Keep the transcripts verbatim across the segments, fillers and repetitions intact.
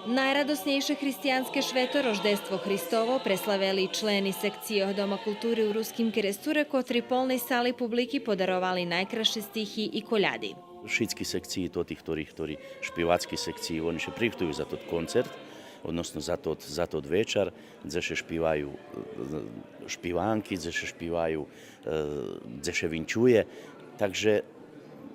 Найрадоснєйше християнске швето Рождество Христово преславели члени секцийох Дома култури у Руским Керестуре, котри полней сали публики подаровали найкрасши стихи и коляди. Шицки секциї тоти хтори, хтори шпивацки секциї, вони ше приготую за тот концерт, односно за тот, за тот вечар, дзе ше шпиваю, е, шпиванки, дзе ше шпиваю, е, дзе ше винчує. Так же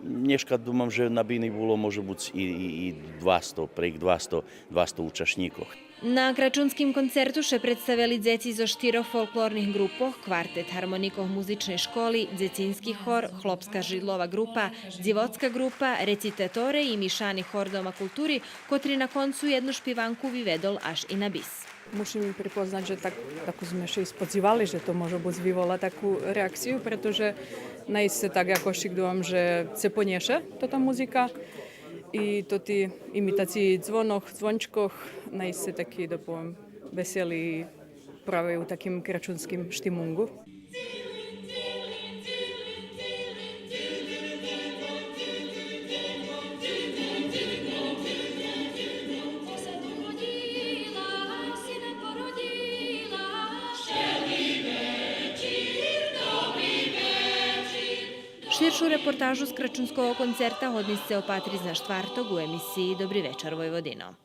нєшка думам же на бини було може буц и, и, и двасто, прейґ двасто, двасто учашнїкох. На крачунским концерту ше представели дзеци зо штирох фолклорних ґрупох, квартет гармоникох музичней школи, дзецински хор, хлопска жридлова ґрупа, дзивоцка ґрупа, рецитаторе и мишани хор Дома култури, котри на концу єдну шпиванку виведол аж и на бис. Мушим им припознац же так, таку зме ше и сподзивали, же то може буц вивола таку реакцию, прето же наисце так якошик думам же ше понєше тота музика. И тоти имитациї дзвонох, дзвончкох, наисце таки, да повем, весели, праве у таким крачунским штимунґу. Ширшу репортажу з крачунского концерта годни сце опатриц на штварток у емисиї Добри вечар, Войводино.